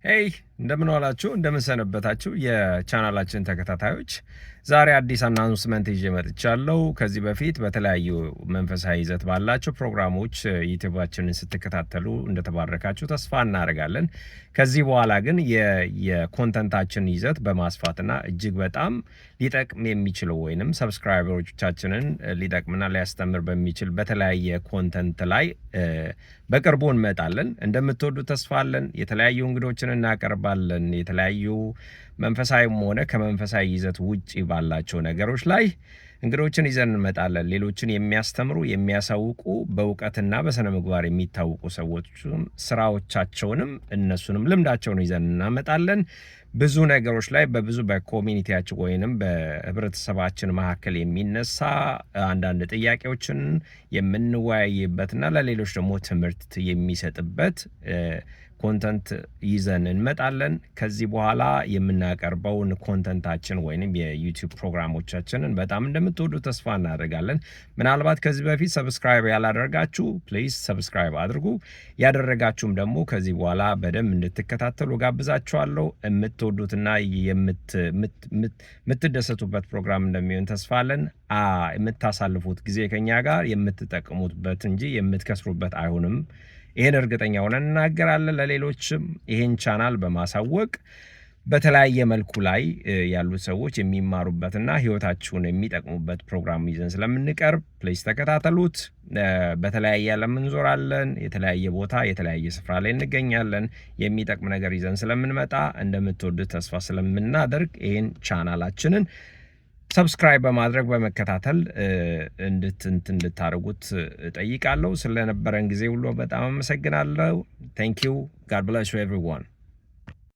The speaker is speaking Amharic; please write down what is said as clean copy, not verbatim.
Hey፣ እንደምን ዋላችሁ፣ እንደምን ሰነበታችሁ የቻናላችን ተከታታዮች። ዛሬ አዲስ announcement ይዤ መጥቻለሁ። ከዚህ በፊት በተለያዩ መንፈሳዊ ይዘት ባላቸው ፕሮግራሞች ዩቲዩባችንን ስትከታተሉ እንደተባረካችሁ ተስፋ እናደርጋለን። ከዚህ በኋላ ግን የ content ኣችን ይዘት በማስፋትና እጅግ በጣም ሊጠቅም የሚችለው ወይንም subscriber ኦቻችንን ሊጠቅምና ሊያስተምር በሚችል በተለያየ content ላይ በቅርቡ እንመጣለን። እንደምትወዱ ተስፋ አለን። የተለያዩ እንግዶችን እናቀርባለን። የተለያዩ መንፈሳዊም ሆነ ከመንፈሳዊ ይዘት ውጪ ባላቸው ነገሮች ላይ እንግዶችን ይዘን እንመጣለን። ሌሎችን የሚያስተምሩ፣ የሚያሳውቁ፣ በእውቀትና በስነ ምግባር የሚታወቁ ሰዎችም ስራዎቻቸውንም እነሱንም ልምዳቸውን ይዘን እናመጣለን። ብዙ ነገሮች ላይ በብዙ በ community ያችን ወይንም በህብረተሰባችን መካከል የሚነሳ አንዳንድ ጥያቄዎችን የምንወያይበትና ለሌሎች ደግሞ ትምህርት የሚሰጥበት content ይዘን እንመጣለን። ከዚህ በኋላ የምናቀርበውን content ኣችን ወይንም የዩቲዩብ ፕሮግራሞቻችንን በጣም እንደምትወዱ ተስፋ እናደርጋለን። ምናልባት ከዚህ በፊት subscribe ያላደረጋችሁ please subscribe አድርጉ። ያደረጋችሁም ደግሞ ከዚህ በኋላ በደንብ እንድትከታተሉ ጋብዛችኋለሁ። የምትወዱትና የምትደሰቱበት ፕሮግራም እንደሚሆን ተስፋ አለን። የምታሳልፉት ጊዜ ከኛ ጋር የምትጠቀሙበት እንጂ የምትከስሩበት አይሆንም። ይህን እርግጠኛ ሆነን እንናገራለን። ለሌሎችም ይህን ቻናል በማሳወቅ በተለያየ መልኩ ላይ ያሉት ሰዎች የሚማሩበትና ህይወታችሁን የሚጠቅሙበት ፕሮግራም ይዘን ስለምንቀርብ please ተከታተሉት። በተለያየ ዓለም እንዞራለን። የተለያየ ቦታ፣ የተለያየ ስፍራ ላይ እንገኛለን። የሚጠቅም ነገር ይዘን ስለምንመጣ፣ እንደምትወዱት ተስፋ ስለምናደርግ ይህን ቻናላችንን subscribe በማድረግ በመከታተል እንድታደርጉት እጠይቃለሁ። ስለነበረን ጊዜ ሁሉ በጣም አመሰግናለሁ። Thank you. God bless you, everyone.